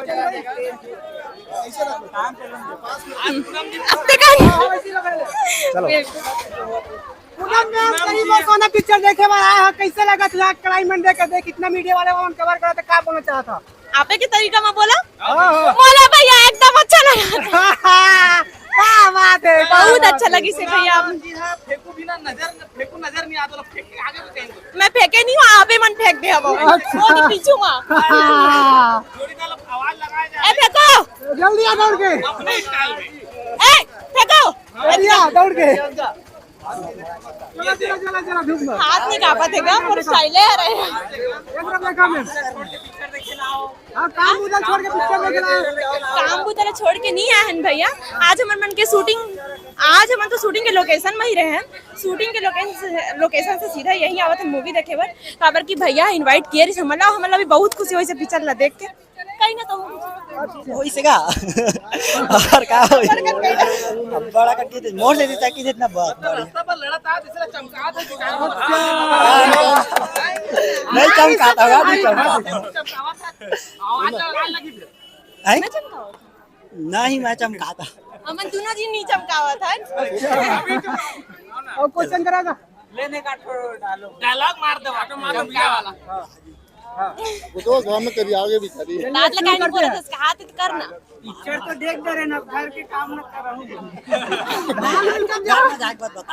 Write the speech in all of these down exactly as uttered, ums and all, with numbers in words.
चलो। पूनम मैम, कई बार सोना पिक्चर देखे बर आए हो, कैसे लगत हे? कढ़ाई मन देख के देख, इतना मीडिया वाले मन कवर करत हे, का बोलना चाहत हो? आपे के तरीका में बोला। हाँ, हाँ। बोला भैया, एकदम अच्छा लगा। क्या बात है, क्या बहुत बात अच्छा है। लगी से भैया। जी हाँ, फेंकू बिना नजर, फेंकू नजर नहीं आता, फेंक के आगे तो कहीं। मैं फेंके नहीं हूँ, आपे मन फेंक दे अब। अच्छा। वो तो पीछू मा। हाँ। जोड़ी डालो, आवाज लगाया जाए। ए, फेंको। जल्दी आ दौड़ के। अपने स्टाइल में। ए, फेंको। जल्दी आ दौड़ के। चला, चला, चला, चला, धूप में। हाथ नहीं कांपत हे का? मोर स्टाइल है, अरे। एक बार देखा मैं। हाँ, काम उधर छोड़ के पिक्चर देख रहा है। काम उधर छोड़ के नहीं आए हैं भैया। आज हमन मन के शूटिंग, आज हमन तो शूटिंग के लोकेशन में ही रहे हैं। शूटिंग के लोकेशन से, लोकेशन से सीधा यहीं आवत है मूवी देखे बर। काबर कि भैया इनवाइट किए रहिस हमन ला, हमन ला भी बहुत खुशी होइस पिक्चर ला देख के। कहीं ना कहूँ। होइस का? और का होइस? अब बड़ा करके दे, मोर ले देता कि जितना बात बड़ी। रास्ता पर लड़ा था, दूसरा चमका दे, दिखा दे। नहीं चमकाता होगा, नहीं चमकाता। चमकावा था। आवाज लगा लगी फिर। हैं? मैं चमकावा था। नहीं, मैं चमकाता। हमन दोनों जी नहीं चमकावा था। और क्वेश्चन करा था। लेने का ठो डालो। डायलॉग मार दे, ऑटो मार दे, भैया वाला। वो तो घर में कभी आगे भी खड़ी है। दांत लगाने बोले तो उसका हाथ तो करना। पिक्चर तो देख दे रहे ना, घर के काम न कर रहा हूँ। घर में जाके बात बता।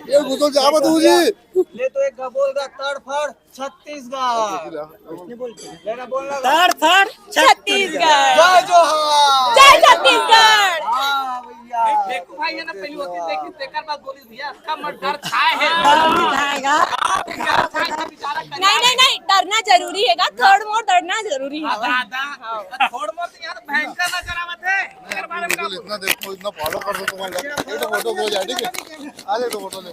ये घुसो जा बतू जी। ले तो एक गबोल का तड़फड़ छत्तीसगढ़। लेना बोलना। तड़फड़ छत्तीसगढ़। जय जोहार। जय छत्तीसगढ़। हाँ भैया। देखो भाई, ये ना पहली होती देखी, तेकर बाद बोली भैया, इसका मत डर छाए है। डर नहीं छाएगा। डर छाए है बेचारा कन्या। नहीं, नहीं, नहीं, डरना जरूरी है, थोड़ मोर डरना जरूरी है। हाँ, दादा, थोड़ मोर तो यार भयंकर नजर आवत है। तेरे बारे में बिल्कुल, इतना देखो, इतना फॉलो कर दो तुम्हारे, ये तो फोटो हो जाए, ठीक है? आ जाए तो फोटो ले।